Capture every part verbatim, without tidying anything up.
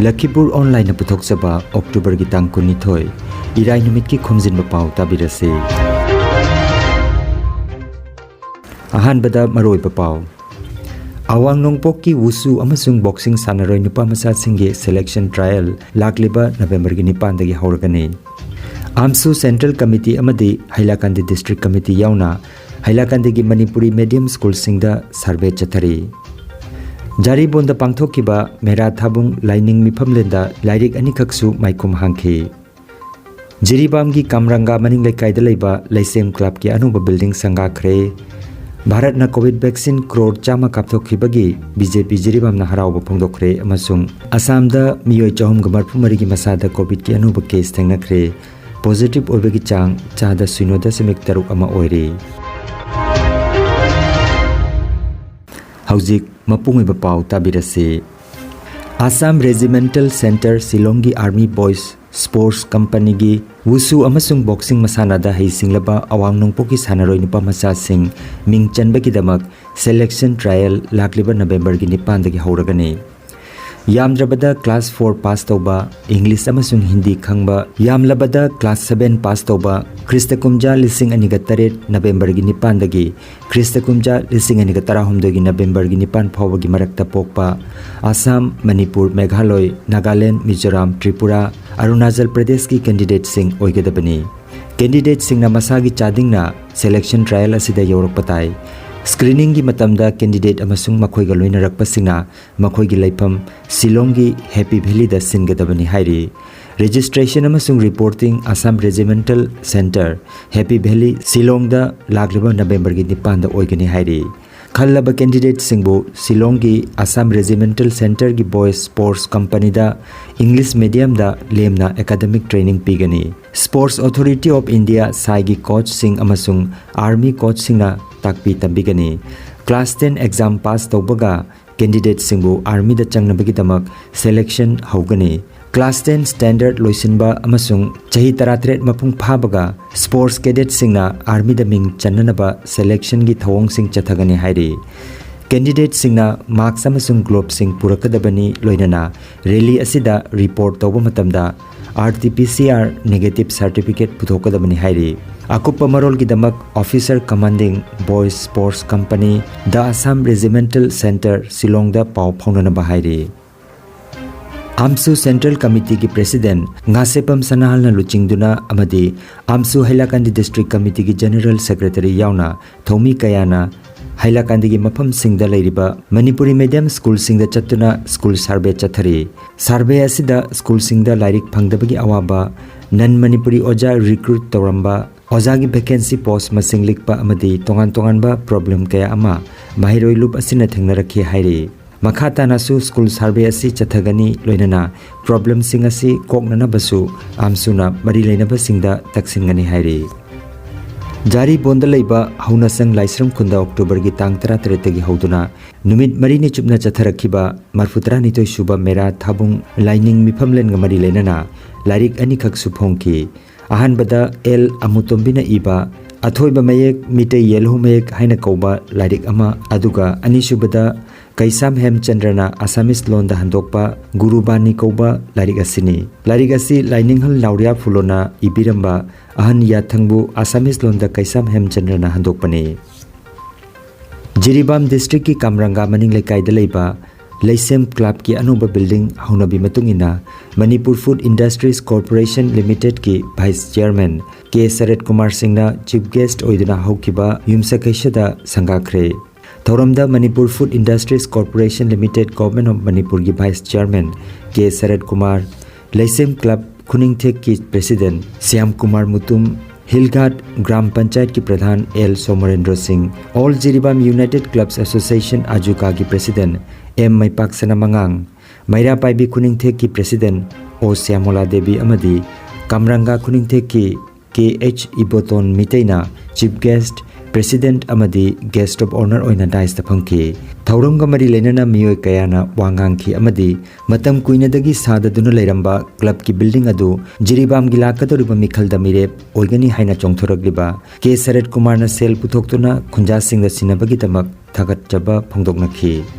ꯂꯈꯤꯄꯨꯔ ꯑꯣꯟꯂꯥꯏꯟꯅ ꯄꯨꯊꯣꯛꯆꯕ ꯑꯣꯛꯇꯣꯕꯔꯒꯤ ꯇꯥꯡ ꯀꯨꯟꯅꯤꯊꯣꯏ, ꯏꯔꯥꯏ ꯅꯨꯃꯤꯠꯀꯤ ꯈꯣꯝꯖꯤꯟꯕ ꯄꯥꯎ ꯇꯥꯕꯤꯔꯁꯤ꯫ ꯑꯍꯥꯟꯕꯗ ꯃꯔꯨꯑꯣꯏꯕ ꯄꯥꯎ꯫ ꯑꯋꯥꯡ ꯅꯣꯡꯄꯣꯛꯀꯤ ꯋꯨꯁꯨ ꯑꯃꯁꯨꯡ ꯕꯣꯛꯁꯤꯡ ꯁꯥꯟꯅꯔꯣꯏ ꯅꯨꯄꯥ ꯃꯆꯥꯁꯤꯡꯒꯤ ꯁꯦꯂꯦꯛꯁꯟ ꯇ꯭ꯔꯥꯌꯦꯜ ꯂꯥꯛꯂꯤꯕ ꯅꯕꯦꯝꯕꯔꯒꯤ ꯅꯤꯄꯥꯟꯗꯒꯤ ꯍꯧꯔꯒꯅꯤ꯫ ꯑꯥꯝꯁꯨ ꯁꯦꯟꯇ꯭ꯔꯦꯜ ꯀꯃꯤꯇꯤ ꯑꯃꯗꯤ ꯍꯩꯂꯥꯀꯥꯟꯗꯤ ꯗꯤꯁꯇ꯭ꯔꯤꯛ ꯀꯃꯤꯇꯤ ꯌꯥꯎꯅ ꯍꯩꯂꯥꯀꯥꯟꯗꯤꯒꯤ ꯃꯅꯤꯄꯨꯔꯤ ꯃꯦꯗꯤꯌꯝ ꯁ꯭ꯀꯨꯜꯁꯤꯡꯗ ꯁꯔꯚꯦ ꯆꯠꯊꯔꯤ꯫ ꯖꯥꯔꯤꯕꯣꯟꯗ ꯄꯥꯡꯊꯣꯛꯈꯤꯕ ꯃꯦꯔꯥ ꯊꯥꯕꯨꯡ ꯂꯥꯏꯅꯤꯡ ꯃꯤꯐꯝꯂꯦꯟꯗ ꯂꯥꯏꯔꯤꯛ ꯑꯅꯤꯈꯛꯁꯨ ꯃꯥꯏꯈꯨꯝ ꯍꯥꯡꯈꯤ꯫ ꯖꯤꯔꯤꯕꯥꯝꯒꯤ ꯀꯥꯝꯔꯪꯒꯥ ꯃꯅꯤꯡ ꯂꯩꯀꯥꯏꯗ ꯂꯩꯕ ꯂꯩꯁꯦꯝ ꯀ꯭ꯂꯕꯀꯤ ꯑꯅꯧꯕ ꯕꯤꯜꯗꯤꯡ ꯁꯪꯒꯥꯈ꯭ꯔꯦ꯫ ꯚꯥꯔꯠꯅ ꯀꯣꯚꯤꯗ ꯚꯦꯛꯁꯤꯟ ꯀ꯭ꯔꯣꯔ ꯆꯥꯝꯃ ꯀꯥꯞꯊꯣꯛꯈꯤꯕꯒꯤ ꯕꯤ ꯖꯦ ꯄꯤ ꯖꯤꯔꯤꯕꯥꯝꯅ ꯍꯔꯥꯎꯕ ꯐꯣꯡꯗꯣꯛꯈ꯭ꯔꯦ ꯑꯃꯁꯨꯡ ꯑꯁꯥꯝꯗ ꯃꯤꯑꯣꯏ ꯆꯍꯨꯝꯒ ꯃꯔꯤꯐꯨ ꯃꯔꯤꯒꯤ ꯃꯁꯥꯗ ꯀꯣꯚꯤꯗꯀꯤ ꯑꯅꯧꯕ ꯀꯦꯁ ꯊꯦꯡꯅꯈ꯭ꯔꯦ꯫ ꯄꯣꯖꯤꯇꯤꯚ ꯑꯣꯏꯕꯒꯤ ꯆꯥꯡ ꯆꯥꯗ ꯁꯤꯅꯣ ꯗꯁꯃꯤꯛ ꯇꯔꯨꯛ ꯑꯃ ꯑꯣꯏꯔꯤ꯫ ꯍꯧꯖꯤꯛ ꯃꯄꯨꯡ ꯑꯣꯏꯕ ꯄꯥꯎ ꯇꯥꯕꯤꯔꯁꯤ꯫ ꯑꯁꯥꯝ ꯔꯦꯖꯤꯃꯦꯟꯇꯦꯜ ꯁꯦꯟꯇꯔ ꯁꯤꯂꯣꯡꯒꯤ ꯑꯥꯔꯃꯤ ꯕꯣꯏꯁ ꯁ꯭ꯄꯣꯔꯠꯁ ꯀꯝꯄꯅꯤꯒꯤ ꯋꯨꯁꯨ ꯑꯃꯁꯨꯡ ꯕꯣꯛꯁꯤꯡ ꯃꯁꯥꯟꯅꯗ ꯍꯩꯁꯤꯡꯂꯕ ꯑꯋꯥꯡ ꯅꯣꯡꯄꯣꯛꯀꯤ ꯁꯥꯟꯅꯔꯣꯏ ꯅꯨꯄꯥ ꯃꯆꯥꯁꯤꯡ ꯃꯤꯡ ꯆꯟꯕꯒꯤꯗꯃꯛ ꯁꯦꯂꯦꯛꯁꯟ ꯇ꯭ꯔꯥꯌꯦꯜ ꯂꯥꯛꯂꯤꯕ ꯅꯕꯦꯝꯕꯔꯒꯤ ꯅꯤꯄꯥꯟꯗꯒꯤ ꯍꯧꯔꯒꯅꯤ꯫ ꯌꯥꯝꯗ꯭ꯔꯕꯗ ꯀ꯭ꯂꯥꯁ ꯐꯣꯔ ꯄꯥꯁ ꯇꯧꯕ, ꯏꯪꯂꯤꯁ ꯑꯃꯁꯨꯡ ꯍꯤꯟꯗꯤ ꯈꯪꯕ, ꯌꯥꯝꯂꯕꯗ ꯀ꯭ꯂꯥꯁ ꯁꯚꯦꯟ ꯄꯥꯁ ꯇꯧꯕ, ꯈ꯭ꯔꯤꯁꯇ ꯀꯨꯝꯖꯥ ꯂꯤꯁꯤꯡ ꯑꯅꯤꯒ ꯇꯔꯦꯠ ꯅꯕꯦꯝꯕꯔꯒꯤ ꯅꯤꯄꯥꯟꯗꯒꯤ ꯈ꯭ꯔꯤꯁꯇ ꯀꯨꯝꯖꯥ ꯂꯤꯁꯤꯡ ꯑꯅꯤꯒ ꯇꯔꯥꯍꯨꯝꯗꯣꯏꯒꯤ ꯅꯕꯦꯝꯕꯔꯒꯤ ꯅꯤꯄꯥꯟ ꯐꯥꯎꯕꯒꯤ ꯃꯔꯛꯇ ꯄꯣꯛꯄ, ꯑꯁꯥꯝ, ꯃꯅꯤꯄꯨꯔ, ꯃꯦꯘꯥꯂꯣꯏ, ꯅꯥꯒꯥꯂꯦꯟ, ꯃꯤꯖꯣꯔꯥꯝ, ꯇ꯭ꯔꯤꯄꯨꯔꯥ, ꯑꯔꯨꯅꯥꯆꯜ ꯄ꯭ꯔꯗꯦꯁꯀꯤ ꯀꯦꯟꯗꯤꯗꯦꯠꯁꯤꯡ ꯑꯣꯏꯒꯗꯕꯅꯤ꯫ ꯀꯦꯟꯗꯤꯗꯦꯠꯁꯤꯡꯅ ꯃꯁꯥꯒꯤ ꯆꯥꯗꯤꯡꯅ ꯁꯦꯂꯦꯛꯁꯟ ꯇ꯭ꯔꯥꯌꯦꯜ ꯑꯁꯤꯗ ꯌꯧꯔꯛꯄ ꯇꯥꯏ꯫ ꯁ꯭ꯀ꯭ꯔꯤꯅꯤꯡꯒꯤ ꯃꯇꯝꯗ ꯀꯦꯟꯗꯤꯗꯦꯠ ꯑꯃꯁꯨꯡ ꯃꯈꯣꯏꯒ ꯂꯣꯏꯅꯔꯛꯄꯁꯤꯡꯅ ꯃꯈꯣꯏꯒꯤ ꯂꯩꯐꯝ ꯁꯤꯂꯣꯡꯒꯤ ꯍꯦꯄꯤ ꯚꯦꯂꯤꯗ ꯁꯤꯟꯒꯗꯕꯅꯤ ꯍꯥꯏꯔꯤ꯫ ꯔꯦꯖꯤꯁꯇ꯭ꯔꯦꯁꯟ ꯑꯃꯁꯨꯡ reporting Assam regimental centre, Happy Valley, ꯁꯤꯂꯣꯡꯗ ꯂꯥꯛꯂꯤꯕ ꯅꯕꯦꯝꯕꯔꯒꯤ ꯅꯤꯄꯥꯟꯗ ꯑꯣꯏꯒꯅꯤ ꯍꯥꯏꯔꯤ꯫ ꯈꯜꯂꯕ ꯀꯦꯟꯗꯤꯗꯦꯠꯁꯤꯡꯕꯨ ꯁꯤꯂꯣꯡꯒꯤ ꯑꯁꯥꯝ ꯔꯦꯖꯤꯃꯦꯟꯇꯦꯜ ꯁꯦꯟꯇꯔꯒꯤ ꯕꯣꯏꯁ ꯁ꯭ꯄꯣꯔꯠꯁ ꯀꯝꯄꯅꯤꯗ ꯏꯪꯂꯤꯁ ꯃꯦꯗꯤꯌꯝꯗ ꯂꯦꯝꯅ ꯑꯦꯀꯥꯗꯃꯤꯛ ꯇ꯭ꯔꯦꯅꯤꯡ ꯄꯤꯒꯅꯤ꯫ ꯁ꯭ꯄꯣꯔꯠꯁ ꯑꯣꯊꯣꯔꯤꯇꯤ ꯑꯣꯐ ꯏꯟꯗꯤꯌꯥ, ꯁꯥꯏꯒꯤ ꯀꯣꯆꯁꯤꯡ ꯑꯃꯁꯨꯡ ꯑꯥꯔꯃꯤ ꯀꯣꯆꯁꯤꯡꯅ ꯇꯥꯛꯄꯤ ꯇꯝꯕꯤꯒꯅꯤ꯫ ꯀ꯭ꯂꯥꯁ ꯇꯦꯟ ꯑꯦꯛꯖꯥꯝ ꯄꯥꯁ ꯇꯧꯕꯒ ꯀꯦꯟꯗꯤꯗꯦꯠꯁꯤꯡꯕꯨ ꯑꯥꯔꯃꯤꯗ ꯆꯪꯅꯕꯒꯤꯗꯃꯛ ꯁꯦꯂꯦꯛꯁꯟ ꯍꯧꯒꯅꯤ꯫ ꯀ꯭ꯂꯥꯁ ꯇꯦꯟ ꯁ꯭ꯇꯦꯟꯗꯔꯗ ꯂꯣꯏꯁꯤꯟꯕ ꯑꯃꯁꯨꯡ ꯆꯍꯤ ꯇꯔꯥꯇꯔꯦꯠ ꯃꯄꯨꯡ ꯐꯥꯕꯒ ꯁ꯭ꯄꯣꯔꯠꯁ ꯀꯦꯗꯦꯠꯁꯤꯡꯅ ꯑꯥꯔꯃꯤꯗ ꯃꯤꯡ ꯆꯟꯅꯅꯕ ꯁꯦꯂꯦꯛꯁꯟꯒꯤ ꯊꯧꯑꯣꯡꯁꯤꯡ ꯆꯠꯊꯒꯅꯤ ꯍꯥꯏꯔꯤ꯫ ꯀꯦꯟꯗꯤꯗꯦꯠꯁꯤꯡꯅ ꯃꯥꯁ꯭ꯛ ꯑꯃꯁꯨꯡ ꯒ꯭ꯂꯣꯕꯁꯤꯡ ꯄꯨꯔꯛꯀꯗꯕꯅꯤ, ꯂꯣꯏꯅꯅ ꯔꯦꯂꯤ ꯑꯁꯤꯗ ꯔꯤꯄꯣꯔꯠ ꯇꯧꯕ ꯃꯇꯝꯗ R T P C R negative certificate ꯄꯨꯊꯣꯛꯀꯗꯕꯅꯤ ꯍꯥꯏꯔꯤ꯫ ꯑꯀꯨꯞꯄ ꯃꯔꯣꯜꯒꯤꯗꯃꯛ Officer Commanding Boys Sports Company, The Assam Regimental Centre, ꯁꯤꯂꯣꯡꯗ ꯄꯥꯎ ꯐꯥꯎꯅꯅꯕ ꯍꯥꯏꯔꯤ꯫ ꯑꯥꯝꯁꯨ ꯁꯦꯟꯇ꯭ꯔꯦꯜ ꯀꯃꯤꯇꯤꯒꯤ ꯄ꯭ꯔꯦꯁꯤꯗꯦꯟꯠ ꯉꯥꯁꯦꯄꯝ ꯁꯅꯥꯍꯜꯅ ꯂꯨꯆꯤꯡꯗꯨꯅ ꯑꯃꯗꯤ ꯑꯥꯝꯁꯨ ꯍꯩꯂꯥꯀꯥꯟꯗꯤ ꯗꯤꯁꯇ꯭ꯔꯤꯛ ꯀꯃꯤꯇꯤꯒꯤ ꯖꯦꯅꯔꯦꯜ ꯁꯦꯀ꯭ꯔꯦꯇꯔꯤ ꯌꯥꯎꯅ ꯊꯧꯃꯤ ꯀꯌꯥꯅ ꯍꯩꯂꯥꯀꯥꯟꯗꯤꯒꯤ ꯃꯐꯝꯁꯤꯡꯗ ꯂꯩꯔꯤꯕ ꯃꯅꯤꯄꯨꯔꯤ ꯃꯦꯗꯤꯌꯝ ꯁ꯭ꯀꯨꯜꯁꯤꯡꯗ ꯆꯠꯇꯨꯅ ꯁ꯭ꯀꯨꯜ ꯁꯔꯚꯦ ꯆꯠꯊꯔꯤ꯫ ꯁꯔꯚꯦ ꯑꯁꯤꯗ ꯁ꯭ꯀꯨꯜꯁꯤꯡꯗ ꯂꯥꯏꯔꯤꯛ ꯐꯪꯗꯕꯒꯤ ꯑꯋꯥꯕ, ꯅꯟ ꯃꯅꯤꯄꯨꯔꯤ ꯑꯣꯖꯥ ꯔꯤꯀ꯭ꯔꯨꯠ ꯇꯧꯔꯝꯕ, ꯑꯣꯖꯥꯒꯤ ꯚꯦꯀꯦꯟꯁꯤ ꯄꯣꯁ ꯃꯁꯤꯡ ꯂꯤꯛꯄ ꯑꯃꯗꯤ ꯇꯣꯉꯥꯟ ꯇꯣꯉꯥꯟꯕ ꯄ꯭ꯔꯣꯕ꯭ꯂꯦꯝ ꯀꯌꯥ ꯑꯃ ꯃꯍꯩꯔꯣꯏ ꯂꯨꯞ ꯑꯁꯤꯅ ꯊꯦꯡꯅꯔꯛꯈꯤ ꯍꯥꯏꯔꯤ꯫ ꯃꯈꯥ ꯇꯥꯅꯁꯨ ꯁ꯭ꯀꯨꯜ ꯁꯔꯚꯦ ꯑꯁꯤ ꯆꯠꯊꯒꯅꯤ, ꯂꯣꯏꯅꯅ ꯄ꯭ꯔꯣꯕ꯭ꯂꯦꯝꯁꯤꯡ ꯑꯁꯤ ꯀꯣꯛꯅꯅꯕꯁꯨ ꯑꯥꯝꯁꯨꯅ ꯃꯔꯤ ꯂꯩꯅꯕꯁꯤꯡꯗ ꯇꯛꯁꯤꯟꯒꯅꯤ ꯍꯥꯏꯔꯤ꯫ ꯖꯥꯔꯤꯕꯣꯟꯗ ꯂꯩꯕ ꯍꯧꯅꯁꯪ ꯂꯥꯏꯁ꯭ꯔꯝ ꯈꯨꯟꯗ ꯑꯣꯛꯇꯣꯕꯔꯒꯤ ꯇꯥꯡ ꯇꯔꯥꯇꯔꯦꯠꯇꯒꯤ ꯍꯧꯗꯨꯅ ꯅꯨꯃꯤꯠ ꯃꯔꯤꯅꯤ ꯆꯨꯞꯅ ꯆꯠꯊꯔꯛꯈꯤꯕ ꯃꯔꯐꯨꯇꯔꯥꯅꯤꯊꯣꯏ ꯁꯨꯕ ꯃꯦꯔꯥ ꯊꯥꯕꯨꯡ ꯂꯥꯏꯅꯤꯡ ꯃꯤꯐꯝꯂꯦꯟꯒ ꯃꯔꯤ ꯂꯩꯅꯅ ꯂꯥꯏꯔꯤꯛ ꯑꯅꯤꯈꯛꯁꯨ ꯐꯣꯡꯈꯤ꯫ ꯑꯍꯥꯟꯕꯗ ꯑꯦꯜ ꯑꯃꯨꯇꯣꯝꯕꯤꯅ ꯏꯕ ꯑꯊꯣꯏꯕ ꯃꯌꯦꯛ, ꯃꯤꯇꯩ ꯌꯦꯜꯍꯧ ꯃꯌꯦꯛ ꯍꯥꯏꯅ ꯀꯧꯕ ꯂꯥꯏꯔꯤꯛ ꯑꯃ, ꯑꯗꯨꯒ ꯑꯅꯤꯁꯨꯕꯗ ꯀꯩꯁꯥꯝ ꯍꯦꯝꯆꯟꯗ꯭ꯔꯅ ꯑꯁꯥꯃꯤꯁ ꯂꯣꯟꯗ ꯍꯟꯗꯣꯛꯄ ꯒꯨꯔꯨꯕꯥꯅꯤ ꯀꯧꯕ ꯂꯥꯏꯔꯤꯛ ꯑꯁꯤꯅꯤ꯫ ꯂꯥꯏꯔꯤꯛ ꯑꯁꯤ ꯂꯥꯏꯅꯤꯡꯍꯜ ꯅꯥꯎꯔꯤꯌꯥ ꯐꯨꯂꯣꯅ ꯏꯕꯤꯔꯝꯕ ꯑꯍꯟ ꯌꯥꯊꯪꯕꯨ ꯑꯁꯥꯃꯤꯁ ꯂꯣꯟꯗ ꯀꯩꯁꯥꯝ ꯍꯦꯝꯆꯟꯗ꯭ꯔꯅ ꯍꯟꯗꯣꯛꯄꯅꯤ꯫ ꯖꯤꯔꯤꯕꯥꯝ ꯗꯤꯁꯇ꯭ꯔꯤꯛꯀꯤ ꯀꯥꯝꯔꯪꯒꯥ ꯃꯅꯤꯡ ꯂꯩꯀꯥꯏꯗ ꯂꯩꯕ ꯂꯩꯁꯦꯝ ꯀ꯭ꯂꯕꯀꯤ ꯑꯅꯧꯕ ꯕꯤꯜꯗꯤꯡ ꯍꯧꯅꯕꯤ ꯃꯇꯨꯡ ꯏꯟꯅ ꯃꯅꯤꯄꯨꯔ ꯐꯨꯗ ꯏꯟꯗꯁꯇ꯭ꯔꯤꯁ ꯀꯣꯔꯄꯣꯔꯦꯁꯟ ꯂꯤꯃꯤꯇꯦꯗꯀꯤ vice chairman K Sarat Kumar ꯁꯤꯡꯅ ꯆꯤꯐ ꯒꯦꯁ꯭ꯠ ꯑꯣꯏꯗꯨꯅ ꯍꯧꯈꯤꯕ ꯌꯨꯝꯁꯀꯩꯁꯗ ꯁꯪꯒꯥꯈ꯭ꯔꯦ꯫ ꯊꯧꯔꯝꯗ Manipur food industries corporation limited, government of ꯃꯅꯤꯄꯨꯔꯒꯤ vice chairman K Sarat Kumar, Leishem club ꯈꯨꯅꯤꯡꯊꯦꯛꯀꯤ ꯄ꯭ꯔꯦꯁꯤꯗꯦꯟꯠ ꯁ꯭ꯌꯥꯝ ꯀꯨꯃꯥꯔ ꯃꯨꯇꯨꯝ, ꯍꯤꯜꯒꯥꯠ ꯒ꯭ꯔꯥꯝ ꯄꯟꯆꯥꯌꯠꯀꯤ pradhan L Somorendro Singh, all Jiribam united clubs association ꯑꯖꯨꯀꯥꯒꯤ ꯄ꯭ꯔꯦꯁꯤꯗꯦꯟꯠ ꯑꯦꯝ ꯃꯩꯄꯥꯛꯁꯅꯥ ꯃꯉꯥꯡ, ꯃꯩꯔꯥ ꯄꯥꯏꯕꯤ ꯈꯨꯅꯤꯡꯊꯦꯛꯀꯤ ꯄ꯭ꯔꯦꯁꯤꯗꯦꯟꯠ ꯑꯣ ꯁ꯭ꯌꯥꯃꯣꯂꯥ ꯗꯦꯕꯤ ꯑꯃꯗꯤ ꯀꯥꯝꯔꯪꯒꯥ ꯈꯨꯅꯤꯡꯊꯦꯛꯀꯤ ꯀꯦ ꯑꯩꯆ ꯏꯕꯣꯇꯣꯟ ꯃꯤꯇꯩꯅ ꯆꯤꯐ ꯒꯦꯁ꯭ꯠ, ꯄ꯭ꯔꯦꯁꯤꯗꯦꯟꯠ ꯑꯃꯗꯤ ꯒꯦꯁ꯭ꯠ ꯑꯣꯐ ꯑꯣꯅꯔ ꯑꯣꯏꯅ ꯗꯥꯏꯁꯇ ꯐꯝꯈꯤ꯫ ꯊꯧꯔꯝꯒ ꯃꯔꯤ ꯂꯩꯅꯅ ꯃꯤꯑꯣꯏ ꯀꯌꯥꯅ ꯋꯥ ꯉꯥꯡꯈꯤ ꯑꯃꯗꯤ ꯃꯇꯝ ꯀꯨꯏꯅꯗꯒꯤ ꯁꯥꯗꯗꯨꯅ ꯂꯩꯔꯝꯕ ꯀ꯭ꯂꯕꯀꯤ ꯕꯤꯜꯗꯤꯡ ꯑꯗꯨ ꯖꯤꯔꯤꯕꯥꯝꯒꯤ ꯂꯥꯛꯀꯗꯧꯔꯤꯕ ꯃꯤꯈꯜꯗ ꯃꯤꯔꯦꯞ ꯑꯣꯏꯒꯅꯤ ꯍꯥꯏꯅ ꯆꯣꯡꯊꯣꯔꯛꯂꯤꯕ ꯀꯦ ꯁꯔꯠ ꯀꯨꯃꯥꯔꯅ ꯁꯦꯜ ꯄꯨꯊꯣꯛꯇꯨꯅ ꯈꯨꯟꯖꯥꯁꯤꯡꯗ ꯁꯤꯟꯅꯕꯒꯤꯗꯃꯛ ꯊꯥꯒꯠꯆꯕ ꯐꯣꯡꯗꯣꯛꯅꯈꯤ꯫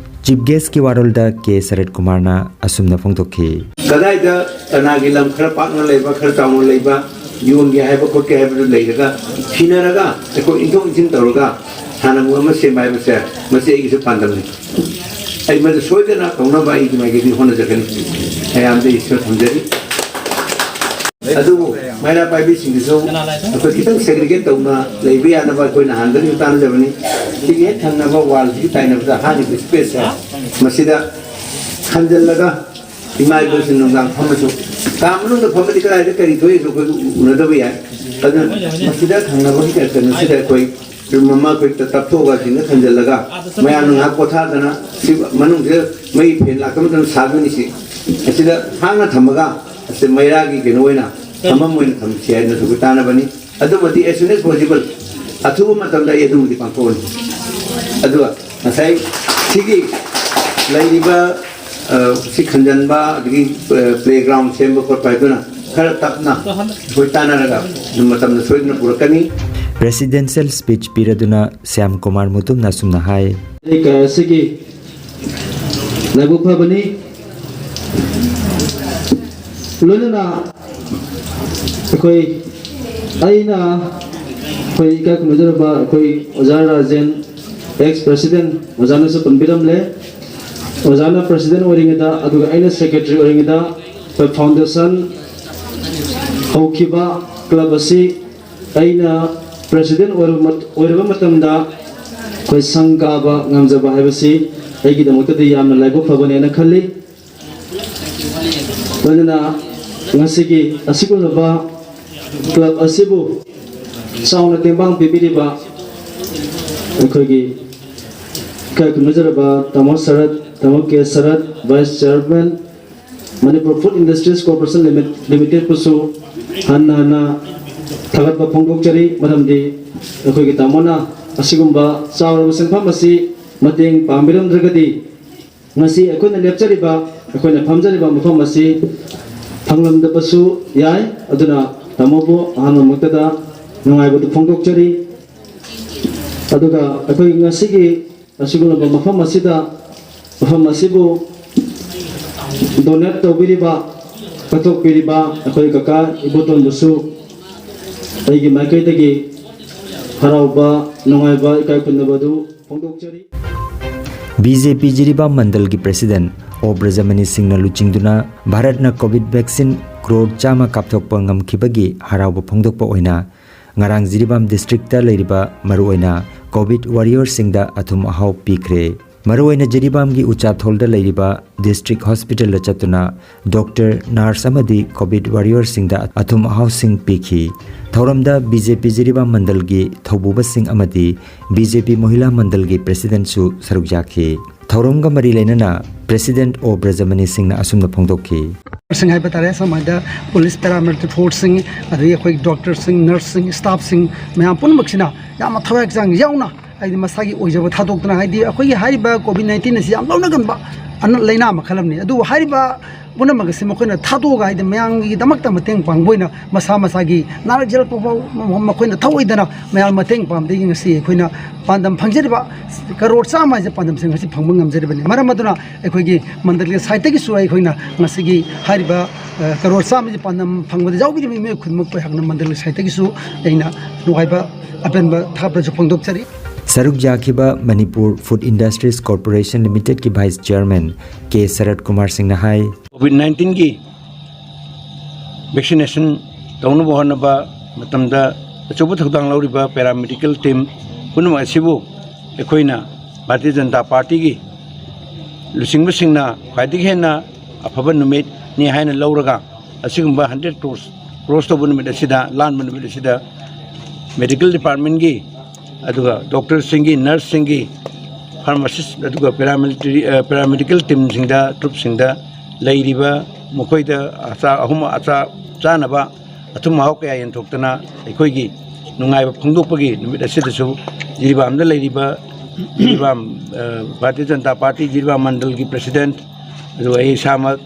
ꯆꯤꯐ ꯒꯦꯁꯀꯤ ꯋꯥꯔꯣꯜꯗ ꯀꯦ ꯁꯔꯠ ꯀꯨꯃꯥꯔꯅ ꯑꯁꯨꯝꯅ ꯐꯣꯡꯗꯣꯛꯈꯤ꯫ ꯀꯗꯥꯏꯗ ꯀꯅꯥꯒꯤ ꯂꯝ ꯈꯔ ꯄꯥꯛꯅ ꯂꯩꯕ, ꯈꯔ ꯆꯥꯎꯅ ꯂꯩꯕ, ꯌꯣꯟꯒꯦ ꯍꯥꯏꯕ ꯈꯣꯠꯀꯦ ꯍꯥꯏꯕꯗꯨ ꯂꯩꯔꯒ, ꯊꯤꯅꯔꯒ, ꯑꯩꯈꯣꯏ ꯏꯟꯊꯣꯛ ꯏꯟꯁꯤꯟ ꯇꯧꯔꯒ ꯁꯥꯟꯅꯕ ꯑꯃ ꯁꯦꯝꯕ ꯍꯥꯏꯕꯁꯦ, ꯃꯁꯤ ꯑꯩꯒꯤꯁꯨ ꯄꯥꯟꯗꯝꯅꯤ꯫ ꯑꯩ ꯃꯗꯨ ꯁꯣꯏꯗꯅ ꯇꯧꯅꯕ ꯑꯩꯒꯤ ꯃꯥꯏꯀꯩꯗꯒꯤ ꯍꯣꯠꯅꯖꯒꯅꯤ꯫ ꯃꯌꯥꯝꯗ ꯏꯁꯨ ꯊꯝꯖꯔꯤ꯫ ꯑꯗꯨꯕꯨ ꯃꯩꯔꯥ ꯄꯥꯏꯕꯤꯁꯤꯡꯗꯨꯁꯨ ꯑꯩꯈꯣꯏ ꯈꯤꯇꯪ ꯁꯦꯒ꯭ꯔꯤꯒꯦꯠ ꯇꯧꯅ ꯂꯩꯕ ꯌꯥꯅꯕ ꯑꯩꯈꯣꯏꯅ ꯍꯥꯟꯅꯗꯒꯤ ꯇꯥꯟꯅꯖꯕꯅꯤ꯫ ꯁꯤꯒꯤ ꯍꯦꯛ ꯊꯪꯅꯕ ꯋꯥꯜꯁꯤꯒꯤ ꯇꯥꯏꯅꯕꯗ ꯍꯥꯡꯉꯤꯕ ꯁ꯭ꯄꯦꯁꯁꯦ, ꯃꯁꯤꯗ ꯈꯟꯖꯜꯂꯒ ꯏꯃꯥ ꯏꯕꯦꯜꯁꯤꯡ ꯅꯨꯡꯗꯥꯡ ꯐꯝꯃꯁꯨ, ꯀꯥ ꯃꯅꯨꯡꯗ ꯐꯝꯃꯗꯤ ꯀꯗꯥꯏꯗ ꯀꯔꯤ ꯊꯣꯛꯏꯁꯨ ꯑꯩꯈꯣꯏ ꯎꯅꯗꯕ ꯌꯥꯏ꯫ ꯑꯗꯨꯅ ꯃꯁꯤꯗ ꯊꯪꯅꯕꯒꯤ ꯀꯩꯅꯣꯁꯤꯗ ꯑꯩꯈꯣꯏ ꯔꯨꯝ ꯑꯃ ꯑꯩꯈꯣꯏ ꯇꯞꯊꯣꯛꯑꯒ ꯁꯤꯡꯅ ꯈꯟꯖꯜꯂꯒ ꯃꯌꯥꯝꯅ ꯉꯥꯏꯍꯥꯛ ꯄꯣꯊꯥꯗꯅ, ꯁꯤ ꯃꯅꯨꯡꯁꯤꯗ ꯃꯩ ꯐꯦꯟ ꯂꯥꯛꯄ ꯃꯇꯝꯗ ꯁꯥꯗꯣꯏꯅꯤ꯫ ꯁꯤ ꯑꯁꯤꯗ ꯍꯥꯡꯅ ꯊꯝꯃꯒ, ꯑꯁꯤ ꯃꯩꯔꯥꯒꯤ ꯀꯩꯅꯣ ꯑꯣꯏꯅ ꯊꯝꯐꯝ ꯑꯣꯏꯅ ꯊꯝꯁꯤ ꯍꯥꯏꯅꯁꯨ ꯑꯩꯈꯣꯏ ꯇꯥꯟꯅꯕꯅꯤ꯫ ꯑꯗꯨꯃꯗꯤ as soon as possible, ꯑꯊꯨꯕ ꯃꯇꯝꯗ ꯑꯩ ꯑꯗꯨꯃꯗꯤ ꯄꯥꯡꯊꯣꯛꯑꯅꯤ꯫ ꯑꯗꯨꯒ ꯉꯁꯥꯏ ꯁꯤꯒꯤ ꯂꯩꯔꯤꯕ, ꯑ, ꯁꯤ ꯈꯟꯖꯟꯕ, ꯑꯗꯒꯤ, ꯑ, playground ꯁꯦꯝꯕ ꯈꯣꯠꯄ ꯍꯥꯏꯗꯨꯅ ꯈꯔ ꯇꯞꯅ ꯑꯩꯈꯣꯏ ꯇꯥꯟꯅꯔꯒ ꯑꯗꯨꯝ ꯃꯇꯝꯗ ꯁꯣꯏꯗꯅ ꯄꯨꯔꯛꯀꯅꯤ꯫ ꯄ꯭ꯔꯦꯁꯤꯗꯦꯟꯁꯤꯌꯦꯜ ꯁ꯭ꯄꯤꯆ ꯄꯤꯔꯗꯨꯅ ꯁ꯭ꯌꯥꯝ ꯀꯨꯃꯥꯔ ꯃꯨꯇꯨꯝꯅ ꯑꯁꯨꯝꯅ ꯍꯥꯏ꯫ ꯀꯌꯥ ꯑꯁꯤꯒꯤ ꯂꯥꯏꯕꯛ ꯐꯕꯅꯤ꯫ ꯂꯣꯏꯅꯅ ꯑꯩꯈꯣꯏ, ꯑꯩꯅ ꯑꯩꯈꯣꯏ ꯏꯀꯥꯏ ꯈꯨꯝꯅꯖꯔꯕ ꯑꯩꯈꯣꯏ ꯑꯣꯖꯥ ꯔꯥꯖꯦꯟ, ex president, ꯑꯣꯖꯥꯅꯁꯨ ꯄꯟꯕꯤꯔꯝꯂꯦ꯫ ꯑꯣꯖꯥꯅ president ꯑꯣꯏꯔꯤꯉꯩꯗ, ꯑꯗꯨꯒ ꯑꯩꯅ secretary ꯑꯣꯏꯔꯤꯉꯩꯗ, ꯑꯩꯈꯣꯏ foundation ꯍꯧꯈꯤꯕ club ꯑꯁꯤ ꯑꯩꯅ president ꯑꯣꯏꯔꯕ ꯃꯠ-, ꯑꯣꯏꯔꯕ ꯃꯇꯝꯗ ꯑꯩꯈꯣꯏ ꯁꯪ ꯀꯥꯕ ꯉꯝꯖꯕ ꯍꯥꯏꯕꯁꯤ ꯑꯩꯒꯤꯗꯃꯛꯇꯗꯤ ꯌꯥꯝꯅ ꯂꯥꯏꯕꯛ ꯐꯕꯅꯦꯅ ꯈꯜꯂꯤ꯫ ꯂꯣꯏꯅꯅ ꯉꯁꯤꯒꯤ ꯑꯁꯤꯒꯨꯝꯂꯕ club ꯑꯁꯤꯕꯨ ꯆꯥꯎꯅ ꯇꯦꯡꯕꯥꯡ ꯄꯤꯕꯤꯔꯤꯕ ꯑꯩꯈꯣꯏꯒꯤ ꯏꯀꯥꯏ ꯈꯨꯝꯅꯖꯔꯕ ꯇꯥꯃꯣ ꯁꯔꯠ, ꯇꯥꯃꯣ ꯀꯦ ꯁꯔꯠ, vice chairman, Manipur Food Industries Corporation Limit-, Limited ꯄꯨꯁꯨ ꯍꯟꯅ ꯍꯟꯅ ꯊꯥꯒꯠꯄ ꯐꯣꯡꯗꯣꯛꯆꯔꯤ꯫ ꯃꯔꯝꯗꯤ ꯑꯩꯈꯣꯏꯒꯤ ꯇꯥꯃꯣꯅ ꯑꯁꯤꯒꯨꯝꯕ ꯆꯥꯎꯔꯕ ꯁꯦꯟꯐꯝ ꯑꯁꯤ ꯃꯇꯦꯡ ꯄꯥꯡꯕꯤꯔꯝꯗ꯭ꯔꯒꯗꯤ ꯉꯁꯤ ꯑꯩꯈꯣꯏꯅ ꯂꯦꯞꯆꯔꯤꯕ, ꯑꯩꯈꯣꯏꯅ ꯐꯝꯖꯔꯤꯕ ꯃꯐꯝ ꯑꯁꯤ ꯐꯪꯂꯝꯗꯕꯁꯨ ꯌꯥꯏ꯫ ꯑꯗꯨꯅ ꯇꯥꯃꯣꯕꯨ ꯑꯍꯥꯟꯕꯃꯛꯇꯗ ꯅꯨꯡꯉꯥꯏꯕꯗꯨ ꯐꯣꯡꯗꯣꯛꯆꯔꯤ꯫ ꯑꯗꯨꯒ ꯑꯩꯈꯣꯏ ꯉꯁꯤꯒꯤ ꯑꯁꯤꯒꯨꯝꯂꯕ ꯃꯐꯝ ꯑꯁꯤꯗ, ꯃꯐꯝ ꯑꯁꯤꯕꯨ ꯗꯣꯅꯦꯠ ꯇꯧꯕꯤꯔꯤꯕ, ꯀꯠꯊꯣꯛꯄꯤꯔꯤꯕ ꯑꯩꯈꯣꯏ ꯀꯀꯥ ꯏꯕꯣꯇꯣꯟꯕꯨꯁꯨ ꯑꯩꯒꯤ ꯃꯥꯏꯀꯩꯗꯒꯤ ꯍꯔꯥꯎꯕ, ꯅꯨꯡꯉꯥꯏꯕ, ꯏꯀꯥꯏ ꯈꯨꯝꯅꯕ ꯑꯗꯨ ꯐꯣꯡꯗꯣꯛꯆꯔꯤ꯫ ꯕꯤ ꯖꯦ ꯄꯤ ꯖꯤꯔꯤꯕꯥꯝ ꯃꯟꯗꯜꯒꯤ ꯄ꯭ꯔꯦꯁꯤꯗꯦꯟꯠ ꯑꯣ ꯕ꯭ꯔꯖꯃꯅꯤ ꯁꯤꯡꯅ ꯂꯨꯆꯤꯡꯗꯨꯅ ꯚꯥꯔꯠꯅ ꯀꯣꯚꯤꯗ ꯚꯦꯛꯁꯤꯟ ꯀ꯭ꯔꯣꯔ ꯆꯥꯝꯃ ꯀꯥꯞꯊꯣꯛꯄ ꯉꯝꯈꯤꯕꯒꯤ ꯍꯔꯥꯎꯕ ꯐꯣꯡꯗꯣꯛꯄ ꯑꯣꯏꯅ ꯉꯔꯥꯡ ꯖꯤꯔꯤꯕꯥꯝ ꯗꯤꯁꯇ꯭ꯔꯤꯛꯇ ꯂꯩꯔꯤꯕ ꯃꯔꯨꯑꯣꯏꯅ ꯀꯣꯚꯤꯗ ꯋꯥꯔꯤꯌꯔꯁꯤꯡꯗ ꯑꯊꯨꯝ ꯑꯍꯥꯎ ꯄꯤꯈ꯭ꯔꯦ꯫ ꯃꯔꯨꯑꯣꯏꯅ ꯖꯤꯔꯤꯕꯥꯝꯒꯤ ꯎꯆꯥꯊꯣꯜꯗ ꯂꯩꯔꯤꯕ ꯗꯤꯁꯇ꯭ꯔꯤꯛ ꯍꯣꯁꯄꯤꯇꯥꯜꯗ ꯆꯠꯇꯨꯅ ꯗꯣꯛꯇꯔ, ꯅꯔꯁ ꯑꯃꯗꯤ ꯀꯣꯚꯤꯗ ꯋꯥꯔꯤꯌꯔꯁꯤꯡꯗ ꯑꯊꯨꯝ ꯑꯍꯥꯎꯁꯤꯡ ꯄꯤꯈꯤ꯫ ꯊꯧꯔꯝꯗ ꯕꯤ ꯖꯦ ꯄꯤ ꯖꯤꯔꯤꯕꯥꯝ ꯃꯟꯗꯜꯒꯤ ꯊꯧꯕꯨꯕꯁꯤꯡ ꯑꯃꯗꯤ ꯕꯤ ꯖꯦ ꯄꯤ ꯃꯣꯍꯤꯂꯥ ꯃꯟꯗꯜꯒꯤ ꯄ꯭ꯔꯦꯁꯤꯗꯦꯟꯠꯁꯨ ꯁꯔꯨꯛ ꯌꯥꯈꯤ꯫ ꯊꯧꯔꯝꯒ ꯃꯔꯤ ꯂꯩꯅꯅ ꯄ꯭ꯔꯦꯁꯤꯗꯦꯟꯠ ꯑꯣ ꯕ꯭ꯔꯖꯃꯅꯤ ꯁꯤꯡꯅ ꯑꯁꯨꯝꯅ ꯐꯣꯡꯗꯣꯛꯈꯤ꯫ ꯁꯤꯡ ꯍꯥꯏꯕ ꯇꯥꯔꯦ, ꯁꯝꯅ ꯍꯥꯏꯔꯕꯗ ꯄꯨꯂꯤꯁ, ꯄꯦꯔꯥꯃꯤꯂꯤꯇꯔꯤ ꯐꯣꯔꯁꯁꯤꯡ, ꯑꯗꯒꯤ ꯑꯩꯈꯣꯏ ꯗꯣꯛꯇꯔꯁꯤꯡ, ꯅꯔꯁꯁꯤꯡ, ꯁ꯭ꯇꯥꯐꯁꯤꯡ ꯃꯌꯥꯝ ꯄꯨꯝꯅꯃꯛꯁꯤꯅ ꯌꯥꯝꯅ ꯊꯋꯥꯏ ꯍꯛꯆꯥꯡ ꯌꯥꯎꯅ, ꯍꯥꯏꯗꯤ ꯃꯁꯥꯒꯤ ꯑꯣꯏꯖꯕ ꯊꯥꯗꯣꯛꯇꯅ, ꯍꯥꯏꯗꯤ ꯑꯩꯈꯣꯏꯒꯤ ꯍꯥꯏꯔꯤꯕ ꯀꯣꯚꯤꯗ ꯅꯥꯏꯟꯇꯤꯟ ꯑꯁꯤ ꯌꯥꯝ ꯂꯧꯅꯒꯟꯕ ꯑꯅ-, ꯂꯥꯏꯅꯥ ꯃꯈꯜ ꯑꯃꯅꯤ꯫ ꯑꯗꯨꯕꯨ ꯍꯥꯏꯔꯤꯕ ꯄꯨꯝꯅꯃꯛ ꯑꯁꯤ ꯃꯈꯣꯏꯅ ꯊꯥꯗꯣꯛꯑꯒ, ꯍꯥꯏꯗꯤ ꯃꯌꯥꯝꯒꯤꯗꯃꯛꯇ ꯃꯇꯦꯡ ꯄꯥꯡꯕ ꯑꯣꯏꯅ ꯃꯁꯥ ꯃꯁꯥꯒꯤ ꯅꯥꯔꯛ ꯌꯦꯛꯂꯛꯄ ꯐꯥꯎ ꯃꯈꯣꯏꯅ ꯊꯧꯑꯣꯏꯗꯅ ꯃꯌꯥꯝ ꯃꯇꯦꯡ ꯄꯥꯡꯕꯗꯒꯤ ꯉꯁꯤ ꯑꯩꯈꯣꯏꯅ ꯄꯥꯟꯗꯝ ꯐꯪꯖꯔꯤꯕ ꯀꯔꯣꯔ ꯆꯥꯝꯃ ꯍꯥꯏꯁꯦ ꯄꯥꯟꯗꯝꯁꯤꯡ ꯑꯁꯤ ꯐꯪꯕ ꯉꯝꯖꯔꯤꯕꯅꯤ꯫ ꯃꯔꯝ ꯑꯗꯨꯅ ꯑꯩꯈꯣꯏꯒꯤ ꯃꯟꯗꯜꯒꯤ ꯁꯥꯏꯠꯇꯒꯤꯁꯨ ꯑꯩꯈꯣꯏꯅ ꯉꯁꯤꯒꯤ ꯍꯥꯏꯔꯤꯕ, ꯑ, ꯀꯔꯣꯔ ꯆꯥꯝꯃꯒꯤ ꯄꯥꯟꯗꯝ ꯐꯪꯕꯗ ꯌꯥꯎꯕꯤꯔꯤꯕ ꯃꯤꯑꯣꯏ ꯈꯨꯗꯤꯡꯃꯛꯄꯨ ꯑꯩꯍꯥꯛꯅ ꯃꯟꯗꯜꯒꯤ ꯁꯥꯏꯠꯇꯒꯤꯁꯨ ꯑꯩꯅ ꯅꯨꯡꯉꯥꯏꯕ ꯑꯄꯦꯟꯕ ꯊꯥꯒꯠꯄꯁꯨ ꯐꯣꯡꯗꯣꯛꯆꯔꯤ꯫ ꯁꯔꯨꯛ ꯌꯥꯈꯤꯕ ꯃꯅꯤꯄꯨꯔ ꯐꯨꯗ ꯏꯟꯗꯁꯇ꯭ꯔꯤꯁ ꯀꯣꯔꯄꯣꯔꯦꯁꯟ ꯂꯤꯃꯤꯇꯦꯗꯀꯤ vice chairman K Sarat Kumar ꯁꯤꯡꯅ ꯍꯥꯏ, ꯀꯣꯚꯤꯗ ꯅꯥꯏꯟꯇꯤꯟꯒꯤ ꯚꯦꯛꯁꯤꯅꯦꯁꯟ ꯇꯧꯅꯕ ꯍꯣꯠꯅꯕ ꯃꯇꯝꯗ ꯑꯆꯧꯕ ꯊꯧꯗꯥꯡ ꯂꯧꯔꯤꯕ ꯄꯦꯔꯥꯃꯦꯗꯤꯀꯦꯜ ꯇꯤꯝ ꯄꯨꯝꯅꯃꯛ ꯑꯁꯤꯕꯨ ꯑꯩꯈꯣꯏꯅ ꯚꯥꯔꯇꯤꯌ ꯖꯅꯇꯥ ꯄꯥꯔꯇꯤꯒꯤ ꯂꯨꯆꯤꯡꯕꯁꯤꯡꯅ ꯈ꯭ꯋꯥꯏꯗꯒꯤ ꯍꯦꯟꯅ ꯑꯐꯕ ꯅꯨꯃꯤꯠꯅꯤ ꯍꯥꯏꯅ ꯂꯧꯔꯒ, ꯑꯁꯤꯒꯨꯝꯕ ꯍꯟꯗ꯭ꯔꯦꯠ ꯀ꯭ꯔꯣꯔꯁ ꯀ꯭ꯔꯣꯁ ꯇꯧꯕ ꯅꯨꯃꯤꯠ ꯑꯁꯤꯗ, ꯂꯥꯟꯕ ꯅꯨꯃꯤꯠ ꯑꯁꯤꯗ ꯃꯦꯗꯤꯀꯦꯜ ꯗꯤꯄꯥꯔꯠꯃꯦꯟꯒꯤ, ꯑꯗꯨꯒ ꯗꯣꯛꯇꯔꯁꯤꯡꯒꯤ, ꯅꯔꯁꯁꯤꯡꯒꯤ, ꯐꯥꯔꯃꯥꯁꯤꯁ, ꯑꯗꯨꯒ ꯄꯦꯔꯥꯃꯤꯂꯤꯇꯔꯤ, ꯑ, ꯄꯦꯔꯥꯃꯦꯗꯤꯀꯦꯜ ꯇꯤꯝꯁꯤꯡꯗ, ꯇ꯭ꯔꯨꯞꯁꯤꯡꯗ ꯂꯩꯔꯤꯕ ꯃꯈꯣꯏꯗ ꯑꯆꯥ ꯑꯍꯨꯝ ꯑꯆꯥ ꯆꯥꯅꯕ ꯑꯊꯨꯝ ꯑꯍꯥꯎ ꯀꯌꯥ ꯌꯦꯟꯊꯣꯛꯇꯅ ꯑꯩꯈꯣꯏꯒꯤ ꯅꯨꯡꯉꯥꯏꯕ ꯐꯣꯡꯗꯣꯛꯄꯒꯤ ꯅꯨꯃꯤꯠ ꯑꯁꯤꯗꯁꯨ ꯖꯤꯔꯤꯕꯥꯝꯗ ꯂꯩꯔꯤꯕ ꯖꯤꯔꯤꯕꯥꯝ, ꯑ, ꯚꯥꯔꯇꯤꯌ ꯖꯅꯇꯥ ꯄꯥꯔꯇꯤ ꯖꯤꯔꯤꯕꯥꯝ ꯃꯟꯗꯜꯒꯤ ꯄ꯭ꯔꯁꯤꯗꯦꯟꯠ, ꯑꯗꯨꯒ ꯑꯩ ꯏꯁꯥꯃꯛ,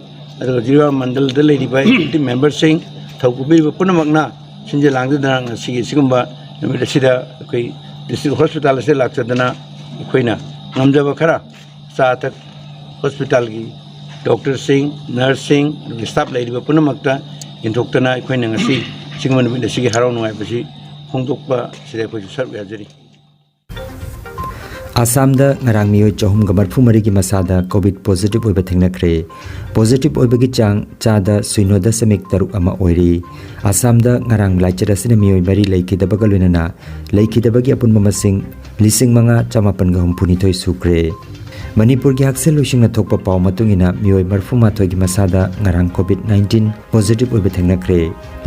ꯑꯗꯨꯒ ꯖꯤꯔꯤꯕꯥꯝ ꯃꯟꯗꯜꯗ ꯂꯩꯔꯤꯕ ꯑꯦꯛꯖꯤꯀ꯭ꯌꯨꯇꯤꯚ ꯃꯦꯝꯕꯔꯁꯤꯡ, ꯊꯧ ꯄꯨꯕꯤꯔꯤꯕ ꯄꯨꯝꯅꯃꯛꯅ ꯁꯤꯟꯖ ꯂꯥꯡꯖꯗꯅ ꯉꯁꯤꯒꯤ ꯁꯤꯒꯨꯝꯕ ꯅꯨꯃꯤꯠ ꯑꯁꯤꯗ ꯑꯩꯈꯣꯏ ꯗꯤꯁꯇ꯭ꯔꯤꯛ ꯍꯣꯁꯄꯤꯇꯥꯜ ꯑꯁꯤꯗ ꯂꯥꯛꯆꯗꯅ ꯑꯩꯈꯣꯏꯅ ꯉꯝꯖꯕ ꯈꯔ ꯑꯆꯥ ꯑꯊꯛ ꯍꯣꯁꯄꯤꯇꯥꯜꯒꯤ ꯗꯣꯛꯇꯔꯁꯤꯡ, ꯅꯔꯁꯁꯤꯡ, ꯑꯗꯨꯒ ꯁ꯭ꯇꯥꯐ ꯂꯩꯔꯤꯕ ꯄꯨꯝꯅꯃꯛꯇ ꯌꯦꯟꯊꯣꯛꯇꯅ ꯑꯩꯈꯣꯏꯅ ꯉꯁꯤ ꯁꯤꯒꯨꯝꯕ ꯅꯨꯃꯤꯠ ꯑꯁꯤꯒꯤ ꯍꯔꯥꯎ ꯅꯨꯡꯉꯥꯏꯕꯁꯤ ꯐꯣꯡꯗꯣꯛꯄ ꯑꯁꯤꯗ ꯑꯩꯈꯣꯏꯁꯨ ꯁꯔꯨꯛ ꯌꯥꯖꯔꯤ꯫ ꯑꯁꯥꯝꯗ ꯉꯔꯥꯡ ꯃꯤꯑꯣꯏ ꯆꯍꯨꯝꯒ ꯃꯔꯤꯐꯨ ꯃꯔꯤꯒꯤ ꯃꯁꯥꯗ ꯀꯣꯚꯤꯗ ꯄꯣꯖꯤꯇꯤꯚ ꯑꯣꯏꯕ ꯊꯦꯡꯅꯈ꯭ꯔꯦ꯫ ꯄꯣꯖꯤꯇꯤꯚ ꯑꯣꯏꯕꯒꯤ ꯆꯥꯡ ꯆꯥꯗ ꯁꯤꯅꯣ ꯗꯁꯃꯤꯛ ꯇꯔꯨꯛ ꯑꯃ ꯑꯣꯏꯔꯤ꯫ ꯑꯁꯥꯝꯗ ꯉꯔꯥꯡ ꯂꯥꯏꯆꯠ ꯑꯁꯤꯅ ꯃꯤꯑꯣꯏ ꯃꯔꯤ ꯂꯩꯈꯤꯗꯕꯒ ꯂꯣꯏꯅꯅ ꯂꯩꯈꯤꯗꯕꯒꯤ ꯑꯄꯨꯟꯕ ꯃꯁꯤꯡ ꯂꯤꯁꯤꯡ ꯃꯉꯥ ꯆꯃꯥꯄꯟꯒ ꯍꯨꯝꯐꯨꯅꯤꯊꯣꯏ ꯁꯨꯈ꯭ꯔꯦ꯫ ꯃꯅꯤꯄꯨꯔꯒꯤ ꯍꯛꯁꯦꯜ ꯂꯣꯏꯁꯪꯅ ꯊꯣꯛꯄ ꯄꯥꯎ ꯃꯇꯨꯡ ꯏꯟꯅ ꯃꯤꯑꯣꯏ ꯃꯔꯤꯐꯨ ꯃꯥꯊꯣꯏꯒꯤ ꯃꯁꯥꯗ ꯉꯔꯥꯡ ꯀꯣꯚꯤꯗ ꯅꯥꯏꯟꯇꯤꯟ ꯄꯣꯖꯤꯇꯤꯚ ꯑꯣꯏꯕ ꯊꯦꯡꯅꯈ꯭ꯔꯦ꯫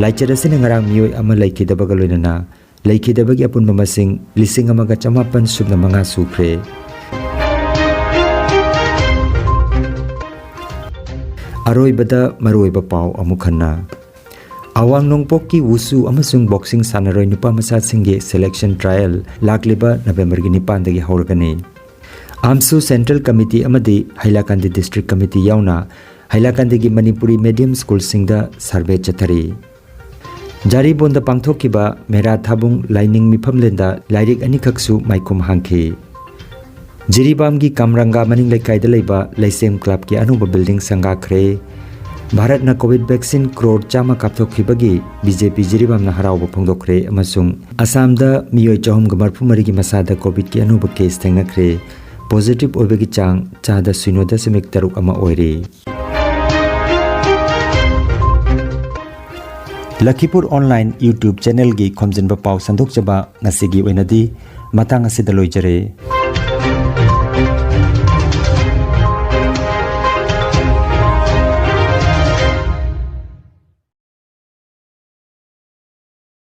ꯂꯥꯏꯆꯠ ꯑꯁꯤꯅ ꯉꯔꯥꯡ ꯃꯤꯑꯣꯏ ꯑꯃ ꯂꯩꯈꯤꯗꯕꯒ ꯂꯣꯏꯅꯅ ꯂꯩꯈꯤꯗꯕꯒꯤ ꯑꯄꯨꯟꯕ ꯃꯁꯤꯡ ꯂꯤꯁꯤꯡ ꯑꯃꯒ ꯆꯃꯥꯄꯟ ꯁꯨꯞꯅ ꯃꯉꯥ ꯁꯨꯈ꯭ꯔꯦ꯫ ꯑꯔꯣꯏꯕꯗ ꯃꯔꯨꯑꯣꯏꯕ ꯄꯥꯎ ꯑꯃꯨꯛ ꯍꯟꯅ꯫ ꯑꯋꯥꯡ ꯅꯣꯡꯄꯣꯛꯀꯤ ꯋꯨꯁꯨ ꯑꯃꯁꯨꯡ ꯕꯣꯛꯁꯤꯡ ꯁꯥꯟꯅꯔꯣꯏ ꯅꯨꯄꯥ ꯃꯆꯥꯁꯤꯡꯒꯤ ꯁꯦꯂꯦꯛꯁꯟ ꯇ꯭ꯔꯥꯌꯦꯜ ꯂꯥꯛꯂꯤꯕ ꯅꯕꯦꯝꯕꯔꯒꯤ ꯅꯤꯄꯥꯟꯗꯒꯤ ꯍꯧꯔꯒꯅꯤ꯫ ꯑꯥꯝꯁꯨ ꯁꯦꯟꯇ꯭ꯔꯦꯜ ꯀꯃꯤꯇꯤ ꯑꯃꯗꯤ ꯍꯩꯂꯥꯀꯥꯟꯗꯤ ꯗꯤꯁꯇ꯭ꯔꯤꯛ ꯀꯃꯤꯇꯤ ꯌꯥꯎꯅ ꯍꯩꯂꯥꯀꯥꯟꯗꯤꯒꯤ ꯃꯅꯤꯄꯨꯔꯤ ꯃꯦꯗꯤꯌꯝ ꯁ꯭ꯀꯨꯜꯁꯤꯡꯗ ꯁꯔꯚꯦ ꯆꯠꯊꯔꯤ꯫ ꯖꯥꯔꯤꯕꯣꯟꯗ ꯄꯥꯡꯊꯣꯛꯈꯤꯕ ꯃꯦꯔꯥ ꯊꯥꯕꯨꯡ ꯂꯥꯏꯅꯤꯡ ꯃꯤꯐꯝꯂꯦꯟꯗ ꯂꯥꯏꯔꯤꯛ ꯑꯅꯤꯈꯛꯁꯨ ꯃꯥꯏꯈꯨꯝ ꯍꯥꯡꯈꯤ꯫ ꯖꯤꯔꯤꯕꯥꯝꯒꯤ ꯀꯥꯝꯔꯪꯒꯥ ꯃꯅꯤꯡ ꯂꯩꯀꯥꯏꯗ ꯂꯩꯕ ꯂꯩꯁꯦꯝ ꯀ꯭ꯂꯕꯀꯤ ꯑꯅꯧꯕ ꯕꯤꯜꯗꯤꯡ ꯁꯪꯒꯥꯈ꯭ꯔꯦ꯫ ꯚꯥꯔꯠꯅ ꯀꯣꯚꯤꯗ ꯚꯦꯛꯁꯤꯟ ꯀ꯭ꯔꯣꯔ ꯆꯥꯝꯃ ꯀꯥꯞꯊꯣꯛꯈꯤꯕꯒꯤ ꯕꯤ ꯖꯦ ꯄꯤ ꯖꯤꯔꯤꯕꯥꯝꯅ ꯍꯔꯥꯎꯕ ꯐꯣꯡꯗꯣꯛꯈ꯭ꯔꯦ ꯑꯃꯁꯨꯡ ꯑꯁꯥꯝꯗ ꯃꯤꯑꯣꯏ ꯆꯍꯨꯝꯒ ꯃꯔꯤꯐꯨ ꯃꯔꯤꯒꯤ ꯃꯁꯥꯗ ꯀꯣꯚꯤꯗꯀꯤ ꯑꯅꯧꯕ ꯀꯦꯁ ꯊꯦꯡꯅꯈ꯭ꯔꯦ꯫ ꯄꯣꯖꯤꯇꯤꯚ ꯑꯣꯏꯕꯒꯤ ꯆꯥꯡ ꯆꯥꯗ ꯁꯤꯅꯣ ꯗꯁꯃꯤꯛ ꯇꯔꯨꯛ ꯑꯃ ꯑꯣꯏꯔꯤ꯫ ꯂꯈꯤꯄꯨꯔ ꯑꯣꯟꯂꯥꯏꯟ YouTube ꯆꯦꯅꯦꯜꯒꯤ ꯈꯣꯝꯖꯤꯟꯕ ꯄꯥꯎ ꯁꯟꯗꯣꯛꯆꯕ ꯉꯁꯤꯒꯤ ꯑꯣꯏꯅꯗꯤ ꯃꯇꯥꯡ ꯑꯁꯤꯗ ꯂꯣꯏꯖꯔꯦ꯫